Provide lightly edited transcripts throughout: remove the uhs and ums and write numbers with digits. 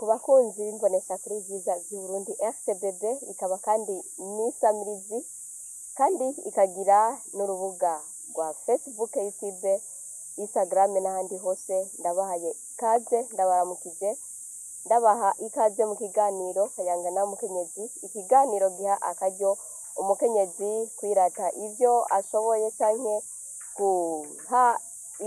Ku bakunzi b'imboneshakure y'ivyiza vy'Uburundi RTBB, ikaba kandi n'isamirizi kandi ikagira n'urubuga rwa Facebook, YouTube, Instagram n'ahandi hose, ndabahaye ikaze, ndabaramukije, ndabaha ikaze mu kiganiro Kayangana Mukenyezi, ikiganiro giha akaryo umukenyezi kwirata ivyo ashoboye canke guha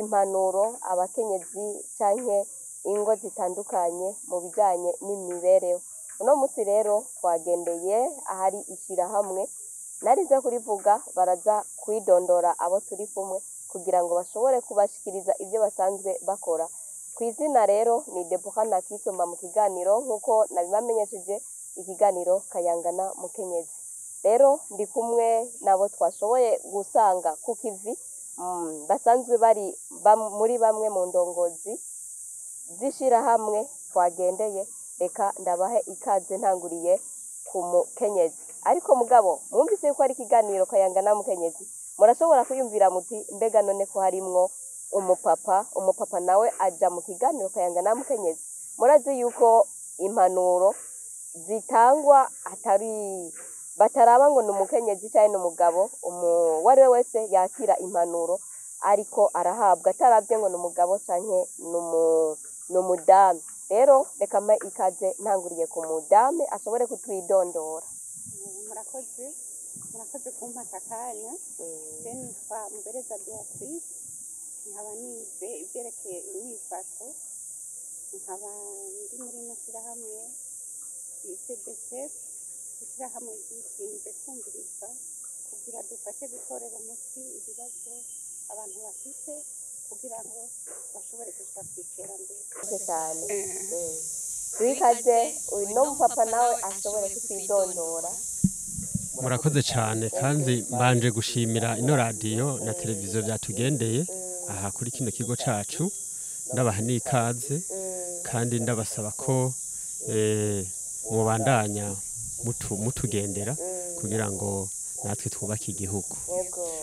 impanuro abakenyezi canke ingo zitandukanye mu bijanye n'imibereho. Uno musi rero twagendeye ahari ishirahamwe, narize kurivuga, baraza kwidondora abo turi kumwe kugira ngo bashobore kubashikiriza ivyo basanzwe bakora. Kw'izina rero ni Deborah Nakisoma mu kiganiro, nk'uko nabibamenyesheje, ikiganiro Kayangana Mukenyezi. Rero ndi kumwe nabo twashoboye gusanga ku kivi, basanzwe bari muri bamwe mu ndongozi z'ishirahamwe twagendeye. Reka ndabahe ikaze ntanguriye ku mukenyezi. Ariko mugabo mwumvise yuko ari ikiganiro Kayangana Mukenyezi, murashobora kwiyumvira muti: "Mbega none ko harimwo umupapa, umupapa nawe aja mu kiganiro Kayangana Mukenyezi?" Murazi yuko impanuro zitangwa atari bataraba ngo ni umukenyezi canke ni umugabo, uwo ari we wese yakira impanuro ariko arahabwa ataravye ngo ni umugabo canke ni umudamu. Rero reka mpe ikaze ntanguriye ku mudamu ashobore kutwidondora. Murakoze, murakoze kumpa aka kanya. Je nitwa Mubereza Beatrice, nkaba nize ivyerekeye inyifato, nkaba ndi muri ino shirahamwe twise BCF, ishirahamwe ryishinze kumviriza kugira dufashe gutorera umuti ibibazo abantu bafise kugira ngo bashobore gushika kw'iterambere. Murakoze cyane. Duhe ikaze uyu no mupapa nawe ashobore kutwidondora. Murakoze cyane, kandi mbanje gushimira ino radiyo na televiziyo byatugendeye aha kuri kino kigo cacu. Ndabaha n'ikaze kandi ndabasaba ko mubandanya mutugendera kugira ngo natwe twubake igihugu.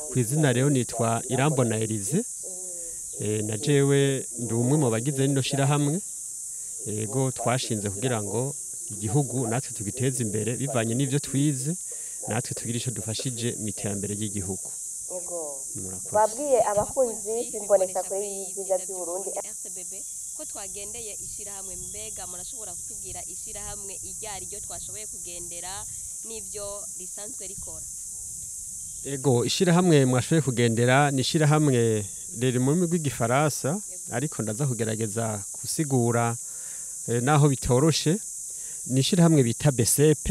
Ku izina rero nitwa Irambona Elize, na jewe ndi umwe mu bagize rino shirahamwe. Yego, twashinze kugira ngo igihugu natwe tugiteze imbere bivanye n'ivyo twize, natwe tugire ico dufashije mu iterambere ry'igihugu. Murakoze. Babwiye abakunzi b'imboneshakure y'ibyiza by'Uburundi RTBB ko twagendeye ishirahamwe. Mbega murashobora kutubwira ishirahamwe iryo ari ryo twashoboye kugendera n'ibyo risanzwe rikora? Ego, ishirahamwe mwashoboye kugendera ni ishirahamwe riri mu rurimi rw'Igifaransa, ariko ndaza kugerageza gusigura naho bitoroshe. Ni ishirahamwe bita BCP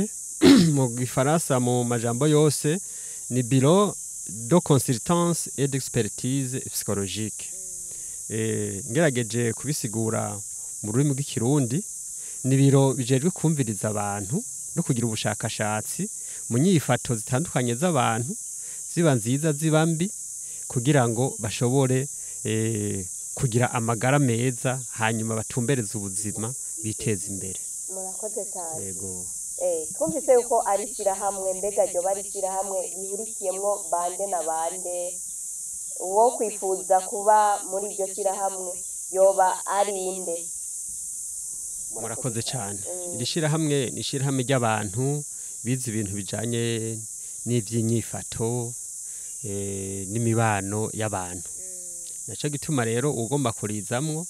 mu Gifaransa, mu majambo yose ni Bureau de Consultance et d'Expertise Psychologique. Ngerageje kubisigura mu rurimi rw'Ikirundi, ni biro bijejwe kumviriza abantu no kugira ubushakashatsi mu nyifato zitandukanye z'abantu, ziba nziza, ziba mbi, kugira ngo bashobore kugira amagara meza, hanyuma batumbereze ubuzima, biteze imbere. Murakoze cyane. Yego. Twumvise yuko ari ishyirahamwe. Mbega ryoba ari ishyirahamwe rihurikiyemwo bande na bande? Uwo kwifuza kuba muri iryo shyirahamwe yoba ari inde? Murakoze cyane. Iri shirahamwe ni ishirahamwe ry'abantu bize ibintu bijanye n'ivy'inyifato n'imibano y'abantu. Naco gituma rero ugomba kurizamwo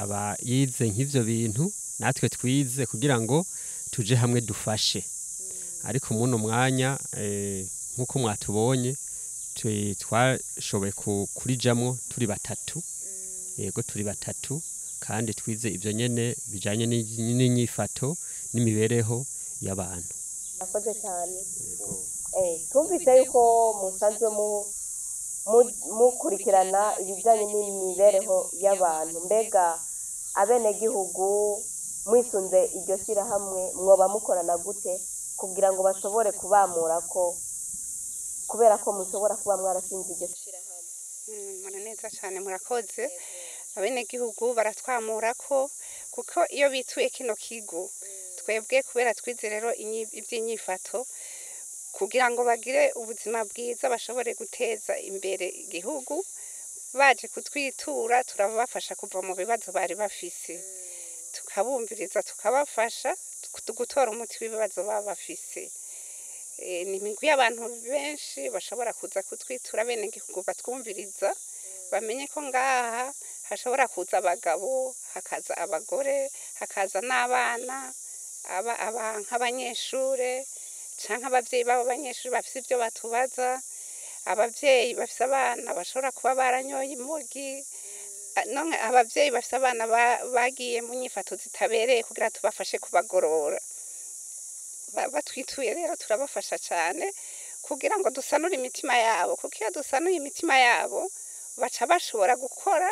aba yize nk'ivyo bintu natwe twize kugira ngo tuje hamwe dufashe. Ariko muno mwanya, nk'uko mwatubonye, twashoboye kurijamwo turi batatu. Yego, turi batatu kandi twize ivyo nyene bijanye n'inyifato n'imibereho y'abantu. Murakoze cyane. Twumvise yuko musanzwe mukurikirana ibijyanye n'imibereho y'abantu. Mbega abenegihugu mwisunze iryo shyirahamwe mwoba mukorana gute kugira ngo bashobore kubamura ko kubera ko mushobora kuba mwarashinze iryo shyirahamwe? Mura neza cyane, murakoze. Abenegihugu baratwamura ko kuko iyo bituye kino kigo, twebwe kubera twize rero iby'inyifato kugira ngo bagire ubuzima bwiza, bashobore guteza imbere igihugu, baje kutwitura turabafasha kuva mu bibazo bari bafise. Tukabumviriza, tukabafasha gutora umuti w'ibibazo baba bafise. Ni imigwi y'abantu benshi bashobora kuza kutwitura, abenegihugu batwumviriza, bamenye ko ngaha hashobora kuza abagabo, hakaza abagore, hakaza n'abana, aba nk'abanyeshure canke abavyeyi b'abo banyeshure bafise ivyo batubaza, abavyeyi bafise abana bashobora kuba baranyoye imogi, none abavyeyi bafise abana bagiye mu nyifato zitabereye kugira tubafashe kubagorora. Batwituye rero turabafasha cane kugira ngo dusanure imitima yabo, kuko iyo dusanuye imitima yabo baca bashobora gukora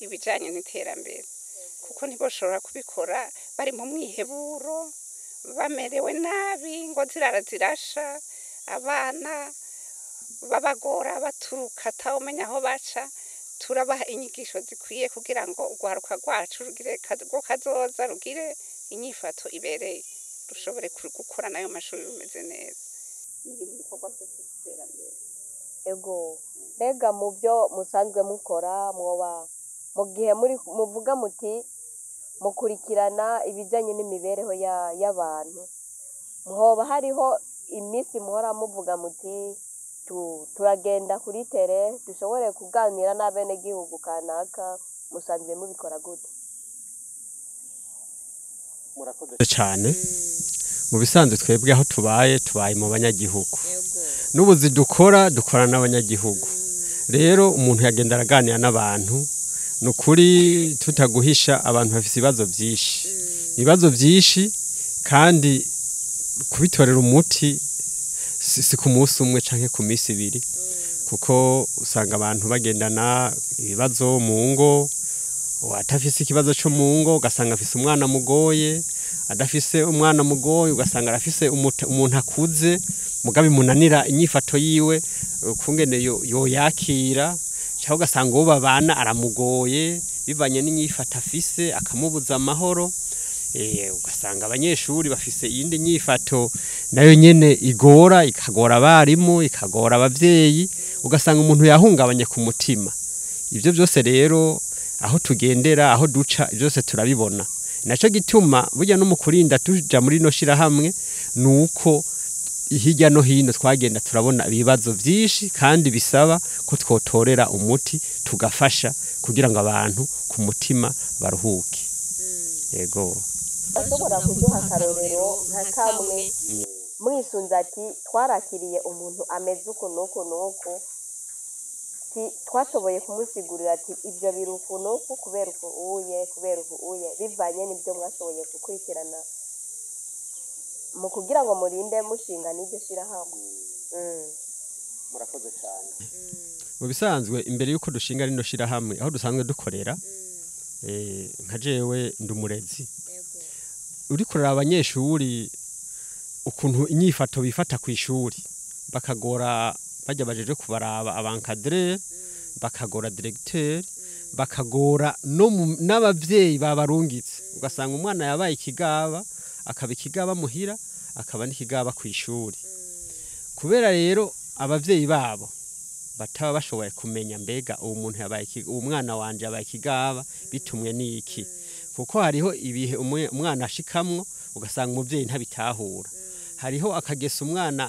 ibijanye n'iterambere, kuko ntiboshobora kubikora bari mu mwiheburo, bamerewe nabi, ngo zirara zirasha, abana babagora baturuka atawumenya aho baca. Turabaha inyigisho zikwiye kugira ngo urwaruka rwacu rugire rwo kazoza rugire inyifato ibereye, rushobore gukora nayo mashuri rumeze neza n'ibindi bikorwa byose by'iterambere. Ego, mbega mu byo musanzwe mukora, mwoba mu gihe muri muvuga muti mukurikirana ibijyanye n'imibereho y'abantu, hoba hariho iminsi muhora muvuga muti turagenda kuri tere dushobore kuganira n'abenegihugu kanaka, musanzwe mubikora gute? Murakoze cyane. Mu bisanzwe twebwe aho tubaye, tubaye mu banyagihugu, n'ubuzi dukora, dukora n'abanyagihugu. Rero umuntu yagenda araganira n'abantu, ni ukuri tutaguhisha, abantu bafise ibibazo byinshi, ibibazo byinshi, kandi kubitorera umuti si ku munsi umwe canke ku minsi ibiri, kuko usanga abantu bagendana ibibazo mu ngo. Atafise ikibazo cyo mu ngo, ugasanga afise umwana mugoye, adafise umwana mugoye, ugasanga arafise umuntu akuze mugabe munanira inyifato yiwe ukungene yoyakira, cyangwa ugasanga uwo babana aramugoye bivanye n'inyifato afise, akamubuza amahoro. Ugasanga abanyeshuri bafise iyindi nyifato nayo nyene igora, ikagora abarimu, ikagora abavyeyi, ugasanga umuntu yahungabanye ku mutima. Ibyo byose rero aho tugendera, aho duca, byose turabibona. Naco gituma burya no mu kurinda tuja muri no shirahamwe, nuko hirya no hino twagenda turabona ibibazo vyinshi kandi bisaba ko twotorera umuti, tugafasha kugira ngo abantu ku mutima baruhuke. Yego. Bashobora kuduha akarorero nka kamwe mwisunze ati twarakiriye umuntu ameze uku n'uku n'uku, twashoboye kumusigurira ati ibyo biri uku n'uku kubera uku uye, kubera uku uye, bivanye n'ibyo mwashoboye gukurikirana mu kugira ngo murinde mushinga n'iryo shirahamwe. Murakoze cyane. Mu bisanzwe imbere y'uko dushinga rino shirahamwe, aho dusanzwe dukorera, nka jewe ndi umurezi, uri kuraba abanyeshuri ukuntu inyifato bifata ku ishuri, bakagora bajya bajeje kubaraba abankadre, bakagora directeur, bakagora no n'abavyeyi babarungitse, ugasanga umwana yabaye ikigaba, akaba ikigaba muhira, akaba n'ikigaba ku ishuri. Kubera rero abavyeyi babo bataba bashoboye kumenya mbega uwo muntu yabaye, uwo mwana wanje yabaye ikigaba bitumwe n'iki, kuko hariho ibihe umwana ashikamwo ugasanga umuvyeyi ntabitahura. Hariho akagesa umwana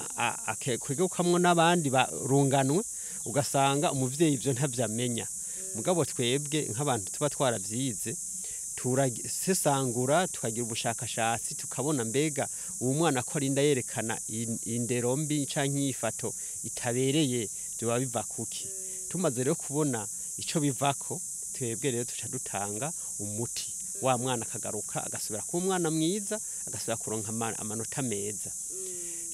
akwegukamwo n'abandi barunganwe, ugasanga umuvyeyi ivyo ntavyamenya. Mugabo twebwe nk'abantu tuba twaravyize, turasesangura, tukagira ubushakashatsi, tukabona mbega uwo mwana ko arinda yerekana indero mbi canke inyifato itabereye, vyoba biva kuki? Tumaze rero kubona ico bivako, twebwe rero tuca dutanga umuti, wa mwana akagaruka agasubira kuba umwana mwiza, agasubira kuronka amanota meza.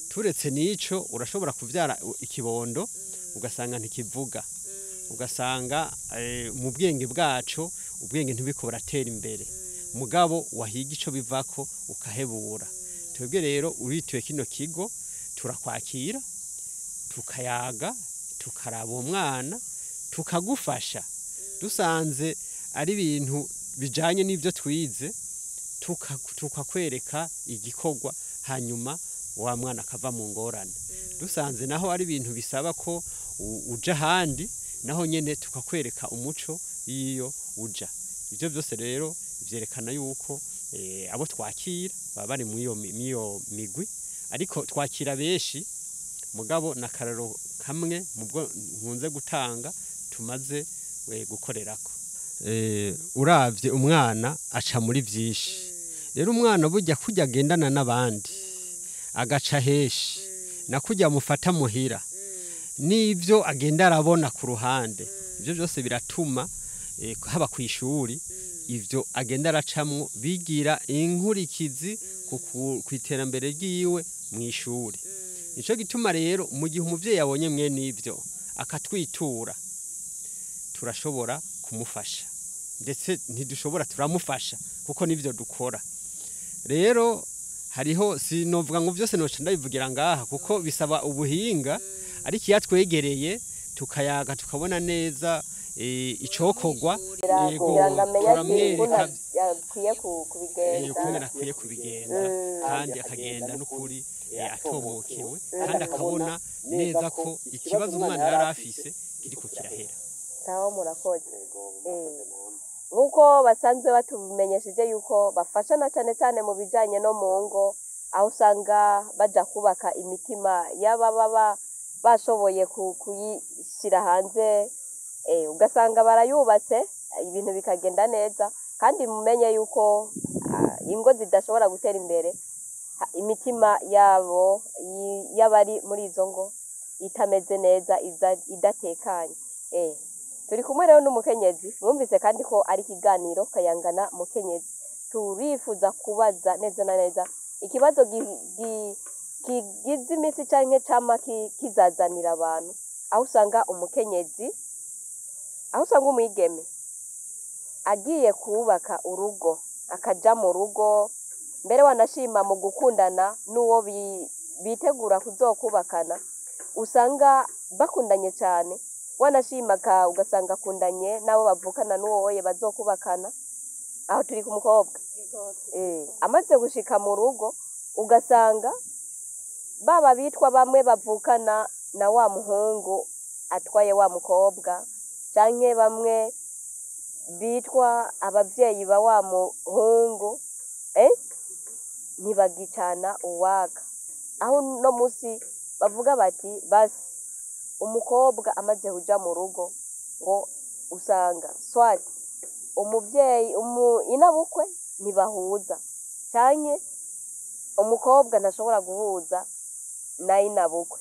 Turetse n'ico, urashobora kuvyara ikibondo ugasanga ntikivuga, ugasanga mu bwenge bwaco ubwenge ntibiko buratera imbere, mugabo wahiga ico bivako ukahebura. Twebwe rero urituye kino kigo turakwakira, tukayaga, tukaraba uwo mwana, tukagufasha. Dusanze ari ibintu bijanye n'ivyo twize, tukakwereka igikorwa, hanyuma wa mwana akava mu ngorane. Dusanze naho ari ibintu bisaba ko uja ahandi, naho nyene tukakwereka umuco iyo uja. Ivyo byose rero vyerekana yuko Abo twakira baba bari muri iyo migwi, ariko twakira benshi, mugabo n'akararo kamwe mu bwo nkunze gutanga tumaze gukorerako. Uravye umwana aca muri vyinshi. Rero umwana burya kurya agendana n'abandi agaca heshi, na kurya mufata muhira n'ivyo agenda arabona ku ruhande, ivyo vyose biratuma haba kw'ishuri ivyo agenda aracamwo bigira inkurikizi kw'iterambere ryiwe mw'ishuri. Nico gituma rero mu gihe umuvyeyi abonye mwene ivyo akatwitura, turashobora kumufasha, ndetse ntidushobora, turamufasha kuko nivyo dukora. Rero hariho, sinovuga ngo vyose noca ndabivugira ngaha kuko bisaba ubuhinga, ariko iyo atwegereye tukayaga tukabona neza icokorwa, yego, kugira ngo amenye ati turamwereka ukuntu akwiye kubigenza, ukuntu akwiye kubigenza, kandi akagenda n'ukuri atomokewe, kandi akabona neza ko ikibazo umwana yari afise kiriko kirahera. Sawa, murakoze. Nk'uko basanzwe batumenyesheje yuko bafashana cyane cyane mu bijanye no mu ngo, aho usanga baja kubaka imitima y'ababa bashoboye kuyishyira hanze, ugasanga barayubatse, ibintu bikagenda neza. Kandi mumenye yuko ingo zidashobora gutera imbere imitima yabo y'abari muri izo ngo itameze neza, idatekanye. Turi kumwe rero n'umukenyezi, mwumvise kandi ko ari ikiganiro Kayangana Mukenyezi. Turifuza kubaza neza na neza ikibazo kigize iminsi canke cama kizazanira abantu, aho usanga umukenyezi, aho usanga umwigeme agiye kubaka urugo, akaja mu rugo, mbere wanashima mu gukundana n'uwo bitegura kuzokubakana, usanga bakundanye cane, wanashima ugasanga akundanye n'abo bavukana n'uwo woye bazokubakana. Aho turi ku mukobwa. Amaze gushika mu rugo ugasanga baba bitwa bamwe bavukana na wa muhungu atwaye wa mukobwa, canke bamwe bitwa abavyeyi ba wa muhungu, ntibagicana uwaka. Aho no musi bavuga bati basi umukobwa amaze kuja mu rugo, ngo usanga swati umuvyeyi inabukwe ntibahuza, canke umukobwa ntashobora guhuza na inabukwe,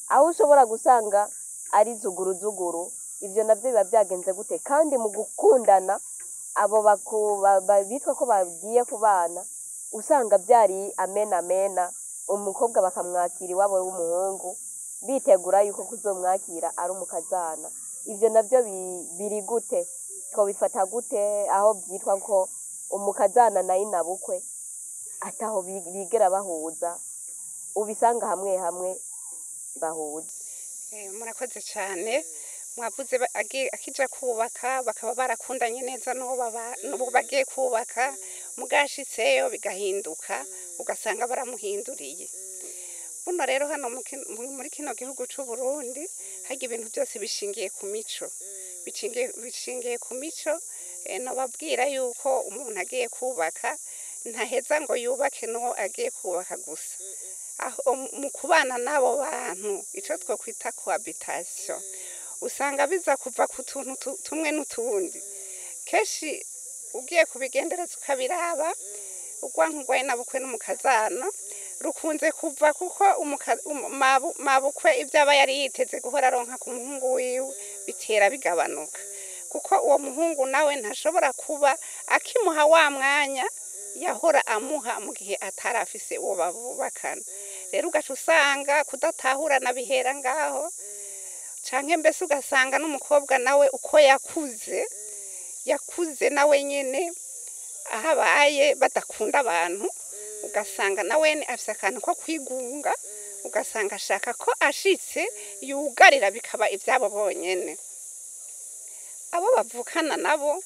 aho ushobora gusanga ari zuguru zuguru. Ivyo navyo biba vyagenze gute? Kandi mu gukundana abo bitwa ko bagiye kubana, usanga vyari amena amena, umukobwa bakamwakira iwabo w'umuhungu bitegura yuko kuzomwakira ari umukazana. Ivyo navyo biri gute? Twobifata gute aho vyitwa ko umukazana na inabukwe ataho bigera bahuza, ubisanga hamwe hamwe bahuza? Murakoze cyane. Mwavuze akija kubaka bakaba barakundanye neza n'uwo bagiye kubaka, mugashitseyo bigahinduka, ugasanga baramuhinduriye. Buno rero hano muri kino gihugu c'u Burundi harya ibintu byose bishingiye ku mico, bishingiye ku mico. Nobabwira yuko umuntu agiye kubaka ntaheza ngo yubake n'uwo agiye kubaka gusa, aho mu kubana n'abo bantu ico twokwita cohabitation, usanga biza kuva ku tuntu tumwe n'utundi. Kenshi ugiye kubigendereza ukabiraba, urwanko rwa inabukwe n'umukazana rukunze kuva kuko mabukwe ibyo aba yari yiteze guhora aronka ku muhungu wiwe bitera bigabanuka, kuko uwo muhungu nawe ntashobora kuba akimuha wa mwanya yahora amuha mu gihe atarafise uwo babubakana. Rero ugaca usanga kudatahurana bihera ngaho, canke mbese ugasanga n'umukobwa nawe uko yakuze nawe nyene aho abaye badakunda abantu, ugasanga nawe afise akantu ko kwigunga, ugasanga ashaka ko ashitse yugarira bikaba ivyabo bonyene. Abo bavukana nabo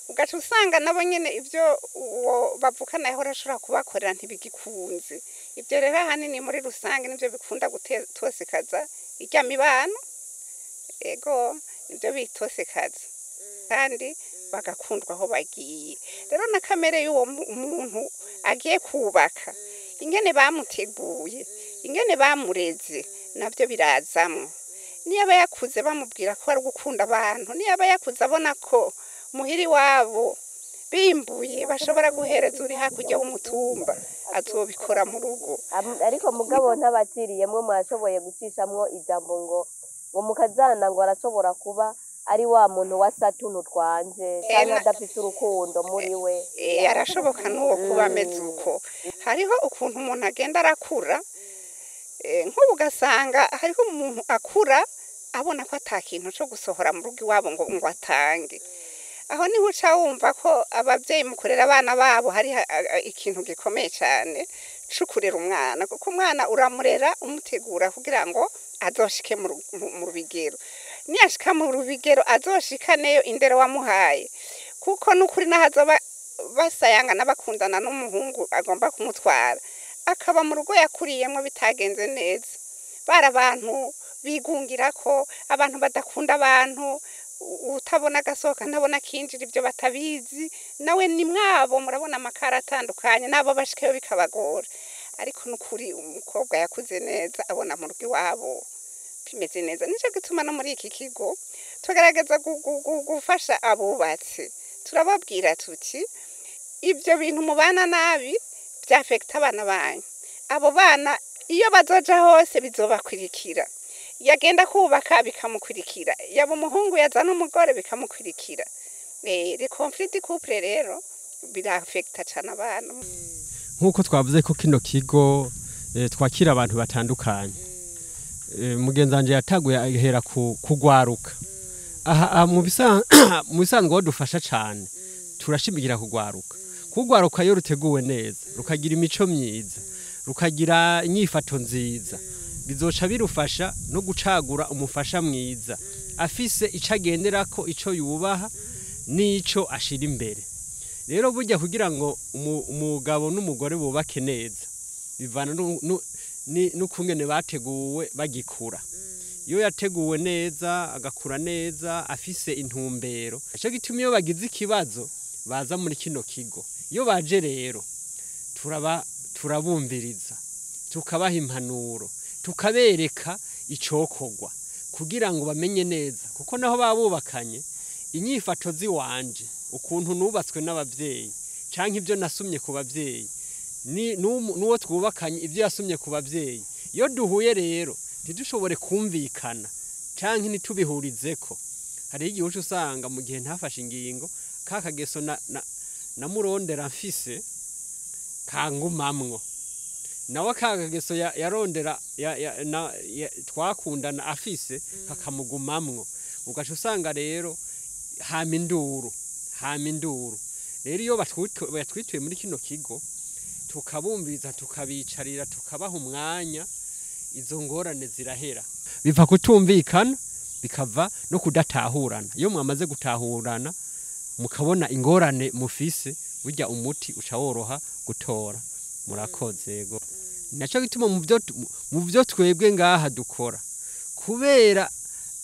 ugaca usanga nabo nyene ivyo uwo bavukana yahora ashobora kubakorera ntibigikunze. Ivyo rero ahanini muri rusange nivyo bikunda gutosekaza irya mibano, ego nivyo bitosekaza. Kandi bagakundwa aho bagiye. Rero na kamere y'uwo muntu agiye kubaka, ingene bamuteguye, ingene bamureze, navyo birazamwo. Niba yakuze bamubwira ko ari gukunda abantu, niba yakuze abona ko muhiri wabo bimbuye bashobora guhereza uri hakurya w'umutumba, azobikora mu rugo. Ariko mugabo ntabakiriyemwo, mwashoboye gucishamwo ijambo ngo mukazana ngo arashobora kuba ari wa muntu wa satuntu twanje, canke adafise urukundo muri we. Arashoboka n'uwo kuba ameze uko. Hariho ukuntu umuntu agenda arakura, nk'ubu ugasanga hariho umuntu akura abona ko ata kintu co gusohora mu rugo iwabo ngo atange. Aho niho uca wumva ko abavyeyi mu kurera abana babo hari ikintu gikomeye cane co kurera umwana, kuko umwana uramurera umutegura kugira ngo azoshike mu rubigero. Niyashika mu rubigero azoshikaneyo indero wamuhaye, kuko n'ukuri naho azoba basayangana bakundana n'umuhungu agomba kumutwara, akaba mu rugo yakuriyemwo bitagenze neza, bari abantu bigungira ko abantu badakunda abantu, utabona agasohoka ntabona akinjira, ibyo batabizi nawe ni mwabo. Murabona amakara atandukanye nabo bashikayo bikabagora. Ariko n'ukuri umukobwa yakuze neza abona mu rugo iwabo bimeze neza. Nico gituma no muri iki kigo tugerageza gufasha abubatsi, turababwira tuti ibyo bintu mubana nabi byafekta abana banyu, abo bana iyo bazoja hose bizobakwirikira, yagenda kubaka bikamukurikira, yaba umuhungu yazana umugore bikamukurikira. Les conflits de couple rero birafekta cane abana. Nk'uko twavuze ko kino kigo twakira abantu batandukanye, mugenzi wanje yataguye ahera kugwaruka. Aha mu bisanzwe dufasha cane turashimigira kugwaruka. Kugwaruka iyo ruteguwe neza, rukagira imico myiza, rukagira inyifato nziza, bizoca birufasha no gucagura umufasha mwiza afise ico agenderako, ico yubaha n'ico ashira imbere. Rero burya kugira ngo umugabo n'umugore bubake neza bivana n'ukungene bateguwe bagikura. Iyo yateguwe neza agakura neza afise intumbero, ico gituma iyo bagize ikibazo baza muri kino kigo. Iyo baje rero turabumviriza, tukabaha impanuro, tukabereka icokorwa kugira ngo bamenye neza, kuko naho babubakanye inyifato ziwanje, ukuntu nubatswe n'abavyeyi canke ibyo nasumye ku bavyeyi, n'uwo twubakanye ibyo yasumye ku bavyeyi, iyo duhuye rero ntidushobore kumvikana canke ntitubihurizeko, hariho igihe uca usanga mu gihe ntafashe ingingo ka kageso namurondera mfise kangumamwo, nawe ka kageso yarondera twakundana afise kakamugumamwo, ugaca usanga rero hama induru. Rero iyo batwituye muri kino kigo tukabumviriza, tukabicarira, tukabaha umwanya, izo ngorane zirahera. Biva kutumvikana, bikava no kudatahurana. Iyo mwamaze gutahurana mukabona ingorane mufise, burya umuti uca woroha gutora. Murakoze. Yego, naco gituma mu byo twebwe ngaha dukora, kubera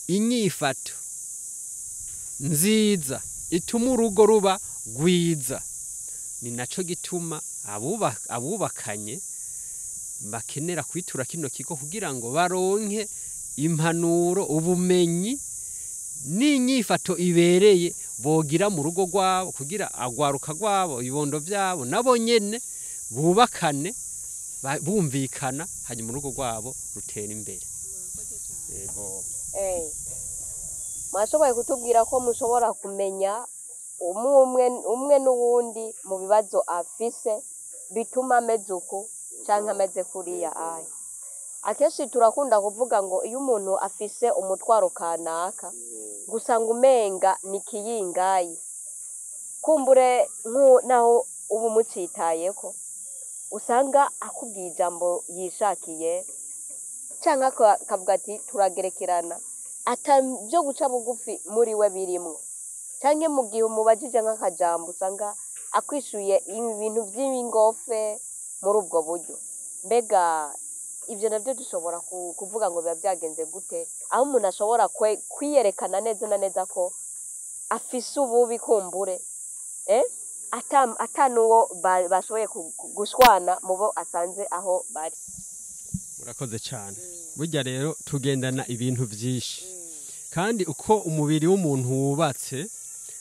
inyifato nziza ituma urugo ruba rwiza, ni naco gituma abubakanye bakenera kwitura kino kigo kugira ngo baronke impanuro, ubumenyi n'inyifato ibereye bogira mu rugo rwabo, kugira agwaruka rwabo, ibibondo vyabo nabo nyene bubakane bumvikana, hanyuma urugo rwabo rutera imbere. Yego. Mwashoboye kutubwira ko mushobora kumenya umwe n'uwundi mu bibazo afise bituma ameze uku canke ameze kuriya. Aya akenshi turakunda kuvuga ngo iyo umuntu afise umutwaro kanaka gusanga umenga ni kiyingayi, kumbure naho ubu mucitayeko usanga akubwiye ijambo yishakiye canke akavuga ati turagerekerana, ata byo guca bugufi muri we birimwo, canke mu gihe umubajije nk'akajambo usanga akwishuye ibintu vy'ingofe muri ubwo buryo. Mbega ivyo navyo dushobora kuvuga ngo biba vyagenze gute, aho umuntu ashobora kwiyerekana neza na neza ko afise ububi kumbure atanuwo bashoboye gushwana mu bo asanze aho bari? Murakoze cyane. Burya rero tugendana ibintu byinshi, kandi uko umubiri w'umuntu wubatse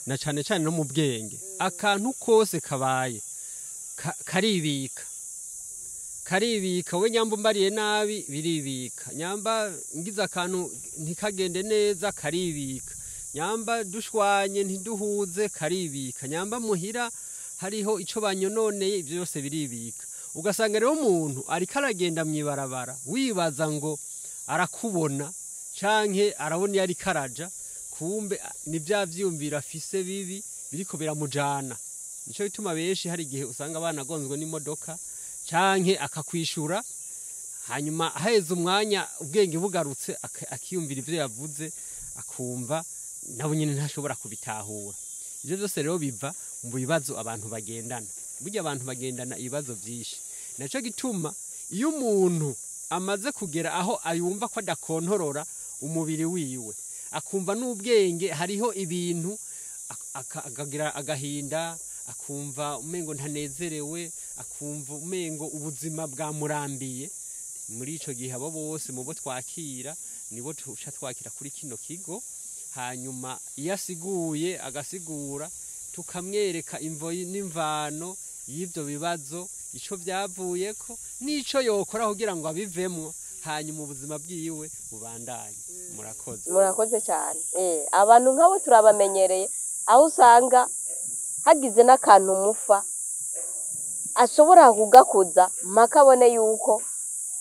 na cyane cyane no mu bwenge, akantu kose kabaye karibika, karibika. We nyamba umbariye nabi biribika, nyamba ngize akantu ntikagende neza karibika, nyamba dushwanye ntiduhuze karibika, nyamba muhira hariho ico banyononeye, ibyo byose biribika. Ugasanga rero umuntu ariko aragenda mw'ibarabara wibaza ngo arakubona canke arabona iyo ariko araja, kumbe ni vya vyiyumviro afise bibi biriko biramujana. Nico bituma benshi hari igihe usanga banagonzwe n'imodoka canke akakwishura, hanyuma haheze umwanya ubwenge bugarutse akiyumvira ivyo yavuze, akumva nabo nyene ntashobora kubitahura. Ivyo byose rero biva mu bibazo abantu bagendana. Burya abantu bagendana ibibazo byinshi. Naco gituma iyo umuntu amaze kugera aho ayumva ko adakontorora umubiri wiwe, akumva n'ubwenge hariho ibintu akagira agahinda, akumva umengo ntanezerewe, akumva umengo ubuzima bwamurambiye. Muri ico gihe abo bose mu bo twakira nibo tuca twakira kuri kino kigo. Hanyuma iyo asiguye agasigura, tukamwereka imvo n'imvano y'ivyo bibazo, ico vyavuyeko n'ico yokora kugira ngo abivemwo, hanyuma ubuzima bwiwe bubandanye. Murakoze. Murakoze cyane. Abantu nk'abo turabamenyereye, aho usanga hagize n'akantu mufa ashobora kugakuza mpaka abone yuko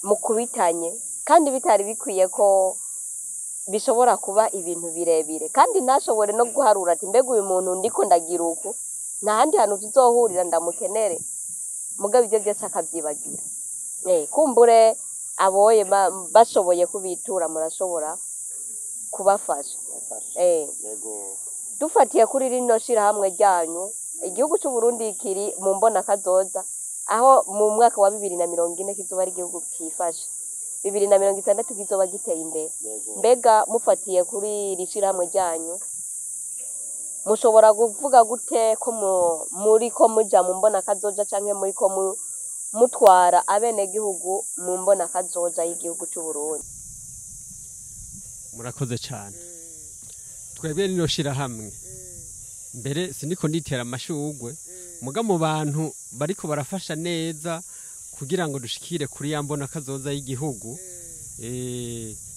mukubitanye, kandi bitari bikwiye ko bishobora kuba ibintu birebire, kandi ntashobore no guharura ati mbega uyu muntu ndiko ndagira uku, nta handi hantu tuzohurira ndamukenere, mugabo ibyo byose akabyibagira. Kumbure aboye bashoboye kubitura murashobora kubafasha. Dufatiye kuri rino shirahamwe ryanyu, igihugu c'u Burundi kiri mu mbona kazoza, aho mu mwaka wa 2040 kizoba ari igihugu cifashe, 2060 kizoba giteye imbere. Mbega mufatiye kuri iri shirahamwe ryanyu, mushobora kuvuga gute ko muri ko muja mu mbona kazoza, canke muri ko mutwara abenegihugu mu mbona kazoza y'igihugu c'u Burundi? Murakoze cyane. Twebwe rino shirahamwe mbere siniko nditera amashugwe, muga mu bantu bariko barafasha neza kugira ngo dushikire kuri ya mbona kazoza y'igihugu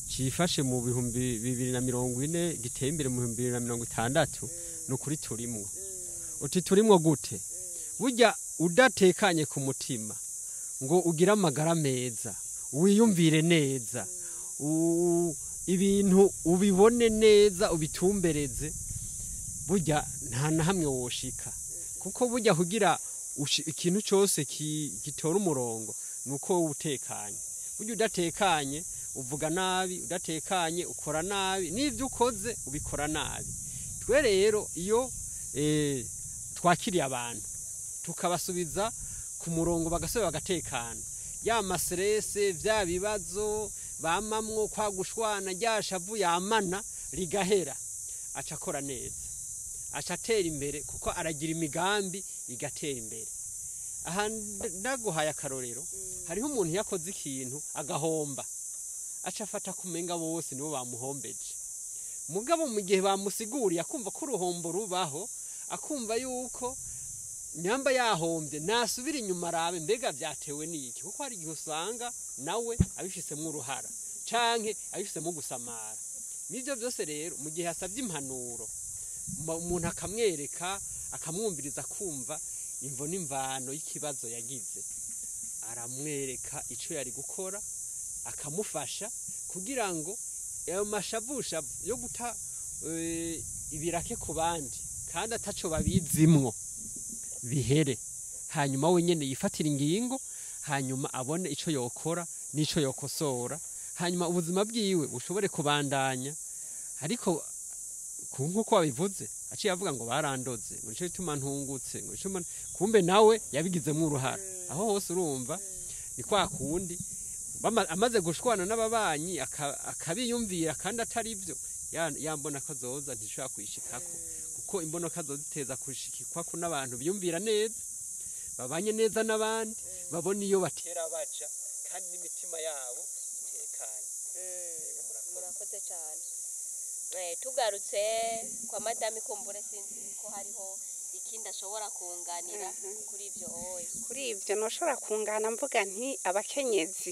cifashe mu 2040 giteye imbere mu 2060, nukuri turimwo. Uti turimwo gute? Burya udatekanye ku mutima ngo ugire amagara meza, wiyumvire neza, ibintu ubibone neza, ubitumbereze, burya nta na hamwe woshika. Kuko burya kugira ikintu cyose gitora umurongo nuko wowe utekanye. Burya udatekanye uvuga nabi, udatekanye ukora nabi, n'ivyo ukoze ubikora nabi. Twe rero iyo twakiriye abantu tukabasubiza ku murongo bagasubira bagatekana, ya maserese vya bibazo bamamwo kwa gushwana ryashavu yamana rigahera, aca akora neza, aca atera imbere, kuko aragira imigambi igatera imbere. Aha ndaguhaye akarorero, hariho umuntu yakoze ikintu agahomba, aca afata kumenga bose nibo bamuhombeje. Mugabo mu gihe bamusiguriye akumva ko uruhombo rubaho, akumva yuko nyamba yahombye nasubira inyuma arabe mbega vyatewe n'iki, kuko hari igihe usanga nawe abifisemo uruhara canke abifisemo gusamara. Nivyo byose rero mu gihe asavye impanuro, umuntu akamwereka akamwumviriza kumva imvo n'imvano y'ikibazo yagize, aramwereka ico yari gukora, akamufasha kugira ngo ayo mashavushavu yo guta ibirake ku bandi kandi ataco babizimwo bihere, hanyuma we nyene yifatira ingingo, hanyuma abone ico yokora n'ico yokosora, hanyuma ubuzima bwiwe bushobore kubandanya. Ariko nkuko wabivuze, aciye avuga ngo barandoze, ngo nico gituma ntungutse, ngo nico kumbe nawe yabigizemwo uruhara. Aho hose urumva ni kwa kundi amaze gushwana n'ababanyi akabiyumvira kandi atari byo, yambona ko azoza ntishobora kuyishikako, kuko Kuko imbonoka zoziteza kushikikwa ko n'abantu biyumvira neza, babanye neza n'abandi, babona iyo batera baja, kandi n'imitima yabo itekanye. Murakoze cyane. Tugarutse kwa madame Kumbure, sinzi ko hariho ikindi ashobora kunganira kuri ibyo oye. Kuri ibyo ntushobora kungana, mvuga nti abakenyezi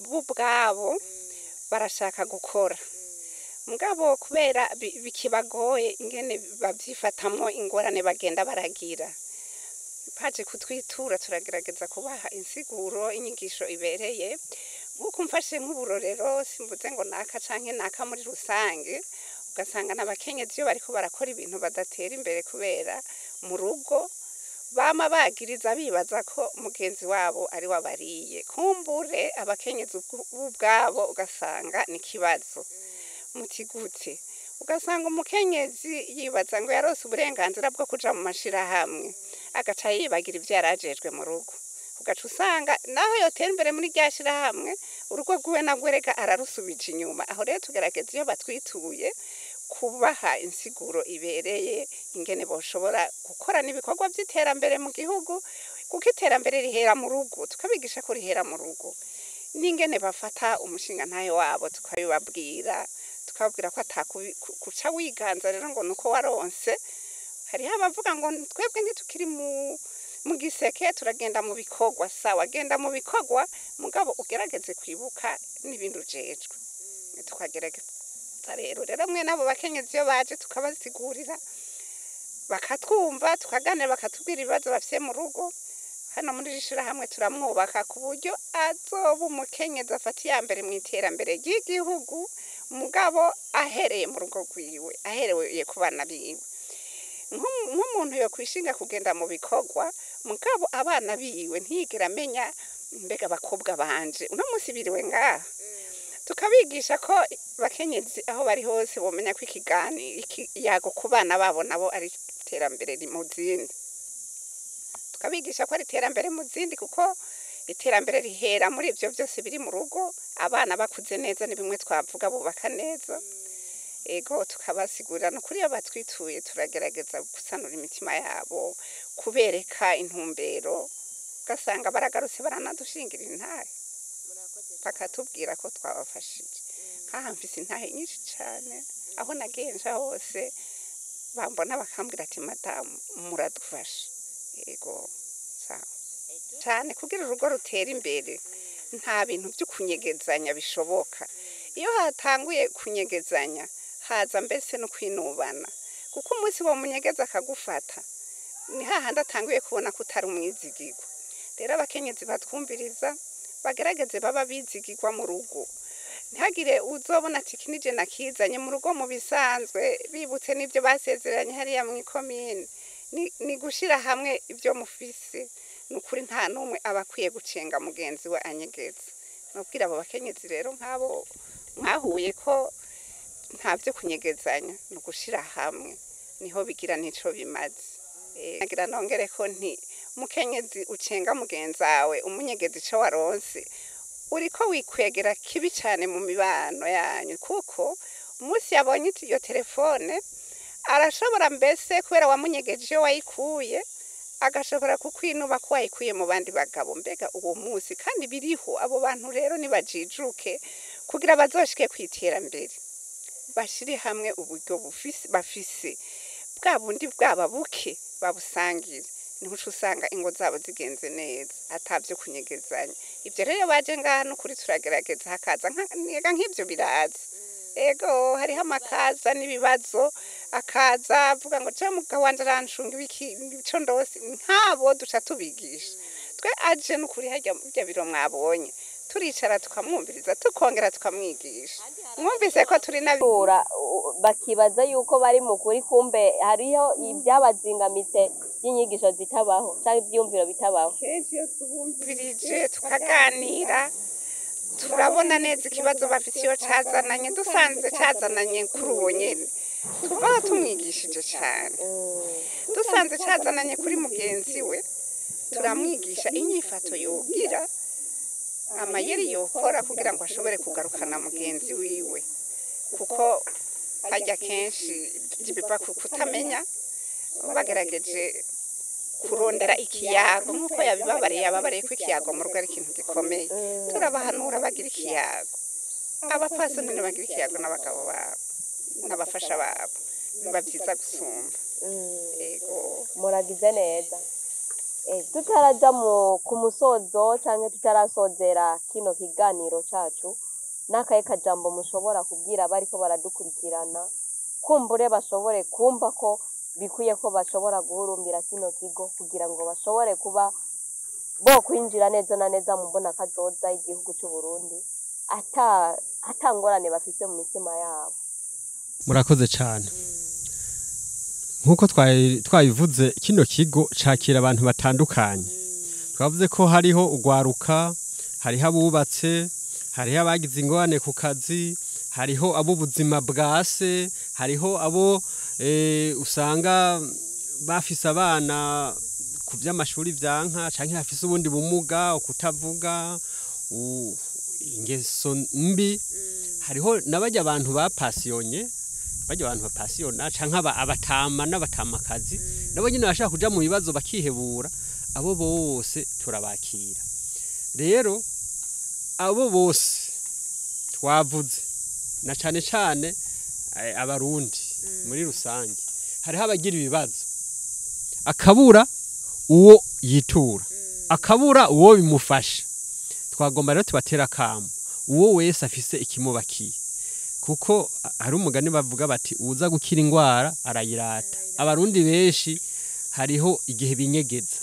bo ubwabo barashaka gukora, mugabo kubera bikibagoye ingene babyifatamwo, ingorane bagenda baragira baje kutwitura, turagerageza kubaha insiguro, inyigisho ibereye. Nk'uko mfashe nk'uburorero, simvuze ngo naka canke naka, muri rusange ugasanga n'abakenyezi iyo bariko barakora ibintu badatera imbere kubera mu rugo bama bagiriza, bibaza ko mugenzi wabo ari wabariye. Kumbure abakenyezi ubwabo ugasanga ni ikibazo muti gute? Ugasanga umukenyezi yibaza ngo yarose uburenganzira bwo kuja mu mashirahamwe, agaca yibagira ivyo yarajejwe mu rugo. Ugaca usanga naho yotera imbere muri rya shirahamwe, urugo rwiwe nabwo reka ararusubije inyuma. Aho rero tugerageza, iyo batwituye, kubaha insiguro ibereye ingene boshobora gukora n'ibikorwa by'iterambere mu gihugu, kuko iterambere rihera mu rugo. Tukabigisha ko rihera mu rugo, n'ingene bafata umushinga ntayo wabo tukabibabwira, tukababwira ko atakuca wiganza rero ngo nuko waronse. Hariho abavuga ngo twebwe ntitukiri mu giseke, turagenda mu bikorwa. Sawa, genda mu bikorwa, mugabo ugerageze kwibuka n'ibindi ujejwe. Tukagerageza rero mwe n'abo bakenyezi iyo baje tukabasigurira, bakatwumva, tukaganira, bakatubwira ibibazo bafise mu rugo. Hano muri iri shirahamwe turamwubaka ku buryo azoba umukenyezi afata iya mbere mu iterambere ry'igihugu, mugabo ahereye mu rugo rwiwe, ahereye ku bana biwe. Nk'umuntu yokwishinga kugenda mu bikorwa, mugabo abana biwe ntiyigera amenya mbega abakobwa banje uno munsi biriwe ngaha. Tukabigisha ko bakenyezi aho bari hose bomenya ko ikiyago ku bana babo nabo ari iterambere mu zindi. Tukabigisha ko ari iterambere mu zindi, kuko iterambere rihera muri ibyo byose biri mu rugo. Abana bakuze neza ni bimwe twavuga bubaka neza. Ego, tukabasigurira. No kuri iyo batwituye turagerageza gusanura imitima yabo, kubereka intumbero, ugasanga baragarutse baranadushingira intahe, bakatubwira ko twabafashije. Nkaha mfise intahe nyinshi cane, aho nagenja hose bambona bakambwira ati: "Madamu, muradufasha." Ego, sawa cane. Kugira urugo rutere imbere nta bintu byo kunyegezanya bishoboka. Iyo hatanguye kunyegezanya haza mbese no kwinubana, kuko umunsi wo munyegeza akagufata ni hahandi atanguye kubona ko utari umwizigirwa. Rero abakenyezi batwumviriza bagerageze baba bizigirwa mu rugo, ntihagire uzobona ati iki nije nakizanye mu rugo. Mu bisanzwe bibutse n'ibyo basezeranye hariya mu ikomine, ni gushira hamwe ibyo mufise. Ni ukuri nta n'umwe aba akwiye gucenga mugenzi we anyegeza. Nubwira abo bakenyezi rero nk'abo mwahuye ko nta byo kunyegezanya, ni ugushira hamwe niho bigira n'ico bimaze. Nagira nongere ko nti mukenyezi ucenga mugenzi wawe, umunyegeza ico waronse, uriko wikwegera kibi cane mu mibano yanyu, kuko umunsi yabonye iyo telefone arashobora mbese, kubera wamunyegeje iyo wayikuye, agashobora kukwinuba ko wayikuye mu bandi bagabo. Mbega uwo munsi kandi biriho. Abo bantu rero nibajijuke kugira bazoshike kw'iterambere, bashire hamwe uburyo bafise, bwa bundi bwaba buke babusangire, niho uca usanga ingo zabo zigenze neza atavyo kunyegezanya. Ivyo rero baje ngaha n'ukuri turagerageza, hakaza nka nk'ivyo biraza. Ego, hariho amakaza n'ibibazo, akaza avuga ngo je mugabo wanje arancunga ibiki ico ndose. Nk'abo duca tubigisha twe. Aje n'ukuri harya birya biro mwabonye, turicara tukamwumviriza, tukongera tukamwigisha. Mwumvise ko turi nabi. Bakibaza yuko bari mu kuri, kumbe hariho ibyabazingamitse by'inyigisho zitabaho cyangwa ibyiyumviro bitabaho. Kenshi iyo tubumvirije tukaganira, turabona neza ikibazo bafite iyo cazananye. Dusanze cazananye kuri uwo nyene, tuvaho tumwigishije cane. Dusanze cazananye kuri mugenzi we, turamwigisha inyifato yogira, amayeri yokora kugira ngo ashobore kugarukana mugenzi wiwe, kuko harya kenshi biva ku kutamenya. Bagerageje kurondera ikiyago nk'uko yabibabariye, yababariye ko ikiyago mu rugo ari ikintu gikomeye. Turabahanura bagira ikiyago, abapfasoni bagira ikiyago n'abagabo babo n'abafasha babo, biba byiza gusumba. Yego. Muragize neza. Tutaraja ku musozo canke tutarasozera kino kiganiro cacu, n'akahe kajambo mushobora kubwira abariko baradukurikirana, kumbure bashobore kumva ko bikwiye ko bashobora guhurumbira kino kigo kugira ngo bashobore kuba bo kwinjira neza na neza mu mbona kazoza y'igihugu c'u Burundi ata ngorane bafise mu mitima yabo? Murakoze cyane. Nk'uko twabivuze, kino kigo cakira abantu batandukanye. Twavuze ko hariho ugwaruka, hariho abubatse, hariho abagize ingorane ku kazi, hariho ab'ubuzima bwase, hariho abo usanga bafise abana ku vy'amashuri vyanka, canke bafise ubundi bumuga, ukutavuga, ingeso mbi. Hariho n'abarya abantu bapasiyonye, barya abantu bapasiyona, canke abatama n'abatamakazi, nabo nyene bashaka kuja mu bibazo bakihebura. Abo bose turabakira. Rero abo bose twavuze, na cane cane abarundi muri rusange, hariho abagira ibibazo akabura uwo yitura, akabura uwo bimufasha. Twagomba rero tubatera akamo uwo wese afise ikimubakiye, kuko hari umugani bavuga bati uza gukira ingwara arayirata. Abarundi benshi hariho igihe binyegeza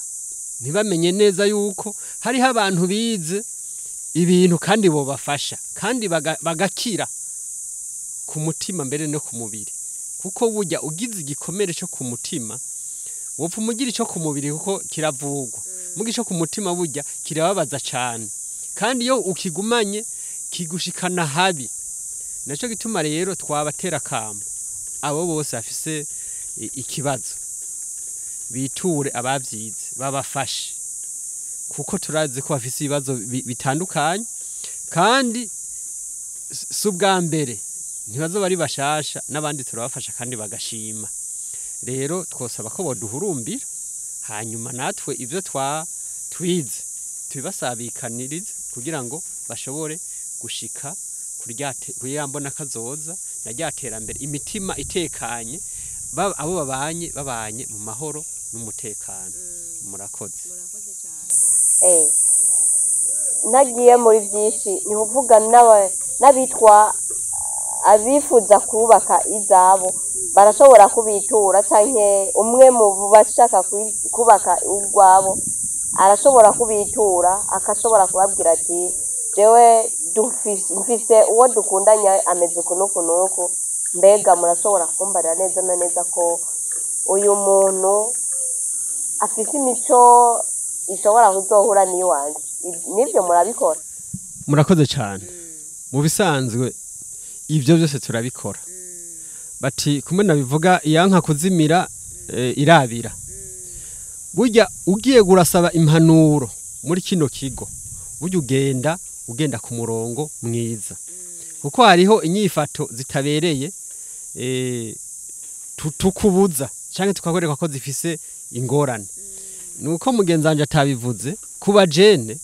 ntibamenye neza yuko hariho abantu bize ibintu kandi bobafasha, kandi bagakira ku mutima mbere no ku mubiri. Kuko burya ugize igikomere cyo ku mutima wopfa umugira ico ku mubiri, kuko kiravugwa. Muga ico ku mutima burya kirababaza cane, kandi iyo ukigumanye kigushikana habi. Naco gituma rero twabatera akamo abo bose bafise ikibazo biture abavyize babafashe, kuko turazi ko bafise ibibazo bitandukanye, kandi si ubwa mbere, ntibazo bari bashasha, n'abandi turabafasha kandi bagashima. Rero twosaba ko boduhurumbira, hanyuma natwe ivyo twize tubibasabikanirize kugira ngo bashobore gushika kuri ya mbona kazoza na rya terambere, imitima itekanye, abo babanye mu mahoro n'umutekano. Murakoze. Nagiye muri byinshi ni uvuga n'abitwa abifuza kubaka izabo barashobora kubitura, canke umwe mu bashaka kubaka urwabo arashobora kubitura, akashobora kubabwira ati jewe mfise uwo dukundanya ameze uku n'uku n'uku, mbega murashobora kumbarira neza na neza ko uyu muntu afise imico ishobora kuzohura n'iwanje. Nivyo murabikora? Murakoze cyane. Mu bisanzwe ivyo byose turabikora. Bati kumwe nabivuga, iyanka kuzimira irabira. Burya ugiye gurasaba impanuro muri kino kigo, burya ugenda ku murongo mwiza, kuko hariho inyifato zitabereye tukubuza canke tukakwereka ko zifise ingorane. Nuko mugenzi wanje atabivuze, kuba jene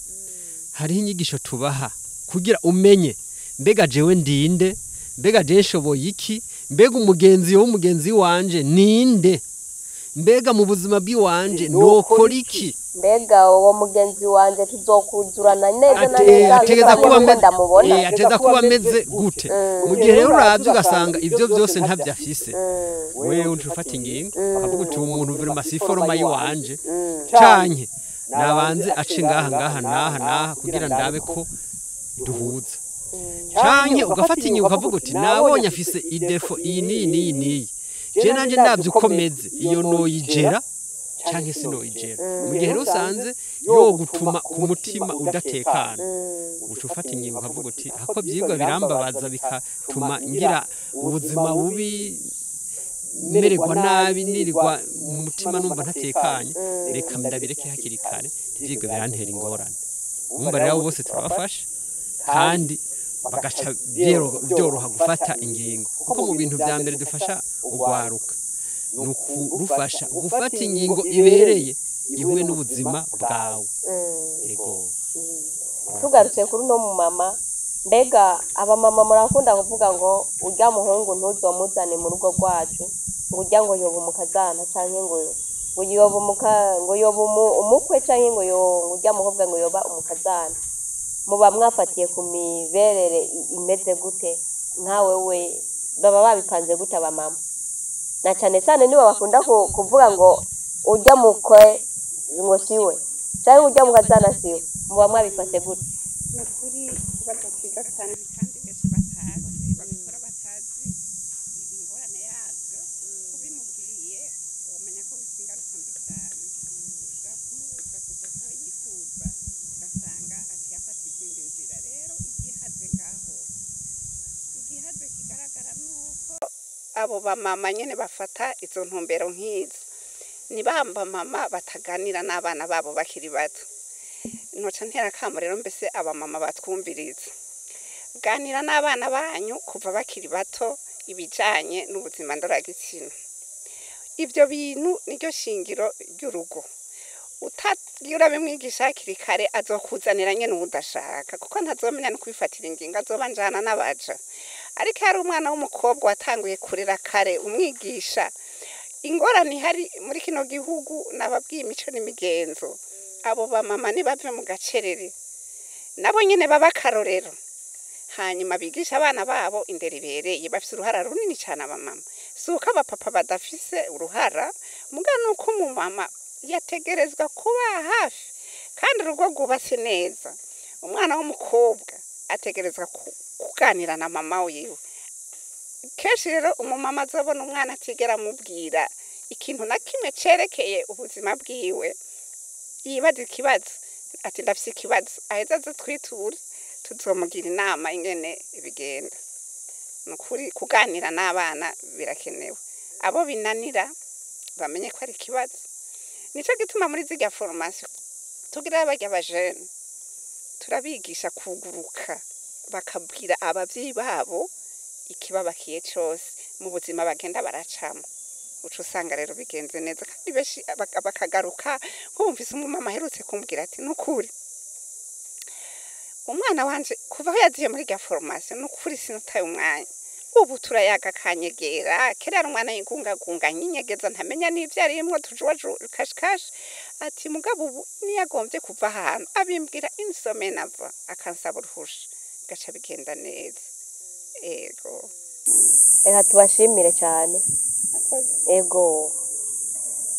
hariho inyigisho tubaha kugira umenye mbega jewe ndinde, mbega jewe nshoboye iki, mbega umugenzi w'umugenzi wanje ninde, mbega mu buzima bw'iwanje nokora iki, mbega uwo mugenzi wanje tuzokuzurana neza na neza, ategeza kuba ndamubona, ategeza kuba ameze gute. Mu gihe rero uravye ugasanga ivyo byose ntavyo afise, wewe uca ufata ingingo ukavuga uti umuntu vraiment si foroma yiwanje, canke nabanze ace ngaha ngaha naha naha kugira ndabe ko duhuza, canke ugafata ingingo ukavuga uti nabonye afise idefo iyi n'iyi n'iyi n'iyi, je nanje ndavye uko meze iyo noyigera canke sinoyigera. Mu gihe rero usanze yo gutuma ku mutima udatekana, uca ufata ingingo ukavuga uti hako vyigwa birambabaza bikatuma ngira ubuzima bubi, mererwa nabi, nirirwa mu mutima numva ntatekanye, reka ndabireke hakiri kare, ivyigwa birantera ingorane. Urumva rero abo bose turabafasha kandi bagaca byoroha gufata ingingo, kuko mu bintu vya mbere dufasha ugwaruka Ni ukurufasha gufata ingingo ibereye ihuye n'ubuzima bwawe. Ego. Tugarutse kuri uno mumama, mbega abamama murakunda kuvuga ngo urya muhungu ntuzomuzane mu rugo rwacu, ngo urya ngo yoba umukazana canke ngo yoba ngo yoba umukwe canke ngo urya mukobwa ngo yoba umukazana. Muba mwafatiye ku miberere imeze gute? Nka wewe baba babipanze gute abamama? Na cane cane nibo bakunda kuvuga ngo urya mukwe ngo siwe canke urya mukazana siwe. Muba mwabifashe gute? Ni ukuri ikibazo cyiza cyane, kandi benshi batazi babikora, batazi ingorane yabyo. Ubimubwiriye wamenya ko bifite ingaruka mbi cyane. Ushobora kumubuza kuja kuwo yifuza, ugasanga aciye afata izindi nzira. Rero igihaze ngaho, igihaze kigaragara ni uko abo bamama nyene bafata izo ntumbero nk'izo ni bamba mama bataganira n'abana babo bakiri bato. Noca ntera akamo rero, mbese abamama batwumviriza, ganira n'abana banyu kuva bakiri bato ibijanye n'ubuzima ndoragitsina. Ibyo bintu niryo shingiro ry'urugo. Utagira urabimwigisha hakiri kare, azokuzanira nyene uwudashaka, kuko ntazomenya no kwifatira ingingo, azoba njana n'abaja. Ariko hari umwana w'umukobwa watanguye kurera kare, umwigisha ingorane ihari muri kino gihugu, nababwiye imico n'imigenzo. Abo bamama nibave mu gacerere, nabo nyene baba akarorero, hanyuma bigisha abana babo indero ibereye. Bafise uruhara runini cyane abamama. Si uko abapapa badafise uruhara, muga nuko umumama yategerezwa kuba hafi. Kandi urugo rwubatse neza, umwana w'umukobwa ategerezwa kuganira na mama wiwe kenshi. Rero umumama azobona umwana atigera amubwira ikintu na kimwe cerekeye ubuzima bwiwe, yibaza ikibazo ati ndafise ikibazo, aheza aze twiture, tuzomugira inama ingene bigenda. Ni ukuri kuganira n'abana birakenewe. Abo binanira bamenye ko ari ikibazo. Nico gituma muri zirya formation tugira barya bajene, turabigisha kuguruka bakabwira abavyeyi babo ikibabakiye cose mu buzima bagenda baracamo. Uca usanga rero bigenze neza, kandi benshi bakagaruka. Nk'ubu mfise umumama aherutse kumbwira ati nukuri umwana wanje kuva aho yaziye muri rya formation, nukuri sinutaye umwanya, ubu turayaga akanyegera. Kera yari umwana yigungagunga, nyinyegeza, ntamenya n'ivyo arimwo, tujuwaju kashikashi. Ati mugabo ubu niyo agombye kuva ahantu abimbwira insome nava akansaba uruhusha, gaca bigenda neza. Ego. Reka tubashimire cyane. Ego,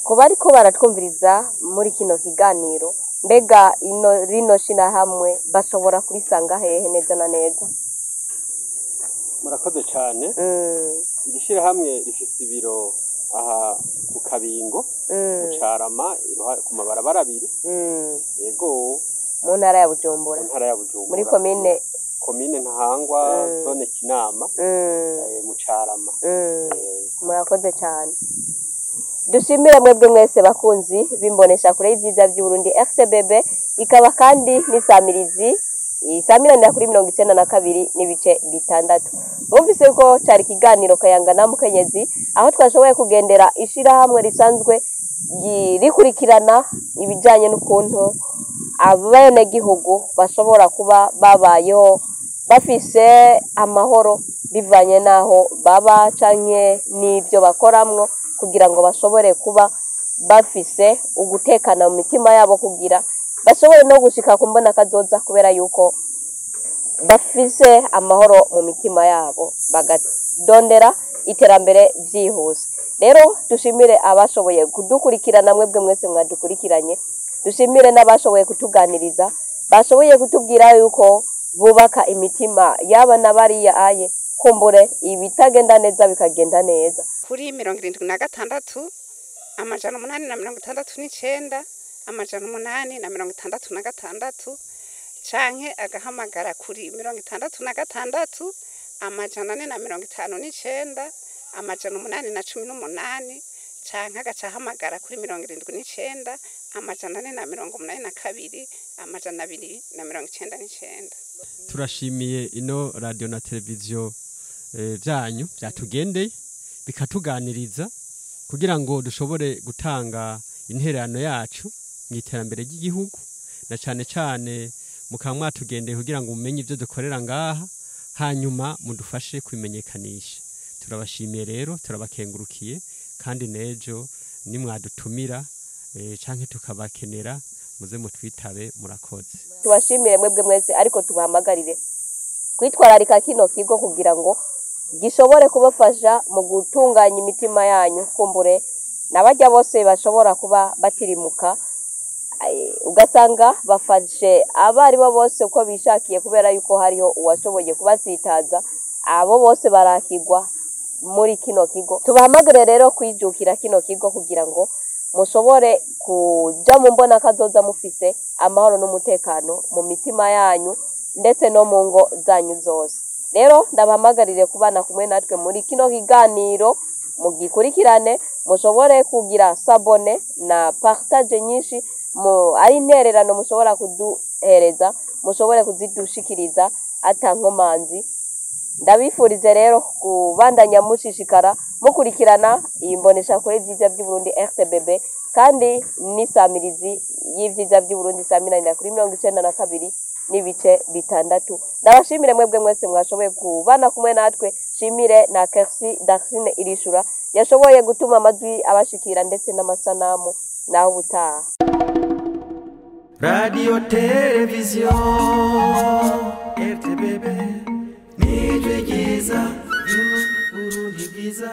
kuba ariko baratwumviriza muri kino kiganiro, mbega ino rino shirahamwe bashobora kurisanga hehe neza na neza? Murakoze cyane. Iri shyirahamwe rifise ibiro aha ku Kabingo, mu Carama, ku mabarabara abiri. Yego. Mu ntara ya Bujumbura? Mu ntara ya Bujumbura. Muri komine? Komine Ntahangwa, zone Kinama, mu Carama. Murakoze cyane. Dushimire mwebwe mwese bakunzi bimbonesha kure y'ivyiza by'Uburundi RTBB, ikaba kandi n'isamirizi isamiranira kuri 92.6. Mwumvise ko cari ikiganiro Kayanga na Mukenyezi, aho twashoboye kugendera ishirahamwe risanzwe rikurikirana ibijanye n'ukuntu abenegihugu bashobora kuba babayeho bafise amahoro bivanye n'aho baba canke n'ibyo bakoramwo, kugira ngo bashobore kuba bafise ugutekana mu mitima yabo, kugira bashobore no gushika ku mbona kazoza, kubera yuko bafise amahoro mu mitima yabo, bagadondera iterambere vyihuse. Rero dushimire abashoboye kudukurikirana, mwebwe mwese mwadukurikiranye. Dushimire n'abashoboye kutuganiriza, bashoboye kutubwira yuko bubaka imitima yaba na bariya aye, kumbure ibitagenda neza bikagenda neza. Kuri 76 869 866, canke agahamagara kuri 66 459 818, canke agaca ahamagara kuri 79 482 299. Turashimiye ino radio na televiziyo byanyu byatugendeye bikatuganiriza. Kugira ngo dushobore gutanga intererano yacu mu iterambere ry'igihugu, na cane cane mukaba mwatugendeye kugira ngo mumenye ibyo dukorera ngaha, hanyuma mudufashe kubimenyekanisha. Turabashimiye rero, turabakengurukiye, kandi n'ejo nimwadutumira canke tukabakenera muze mutwitabe. Murakoze. Tubashimire mwebwe mwese, ariko tubahamagarire kwitwararika kino kigo kugira ngo gishobore kubafasha mu gutunganya imitima yanyu. Kumbure n'abajya bose bashobora kuba batirimuka, ugasanga bafashe abo ari bo bose uko bishakiye kubera yuko hariho uwashoboye kubasitaza, abo bose barakigwa muri kino kigo. Tubahamagare rero kwijukira kino kigo kugira ngo mushobore kuja mu mbona kazoza mufise amahoro n'umutekano mu mitima yanyu ndetse no mu ngo zanyu zose. Rero ndabahamagarire kubana kumwe natwe muri kino kiganiro, mugikurikirane, mushobore kugira s'abonner na partage nyinshi, mu ari intererano mushobora kuduhereza, mushobore kuzidushikiriza ata nkomanzi. Ndabifurize rero kubandanya mushishikara mukurikirana iyi mboneshakure y'ibyiza by'Uburundi RTBB, kandi n'isamirizi y'ibyiza by'Uburundi isaminanira kuri 92.6. Ndabashimire mwebwe mwese mwashoboye kubana kumwe natwe, shimire na Kersi Darcine Irishura yashoboye gutuma amajwi abashikira ndetse n'amasanamu. Naho ubutaha. Radio Television RTBB, nijwi ryiza ry'Uburundi bwiza.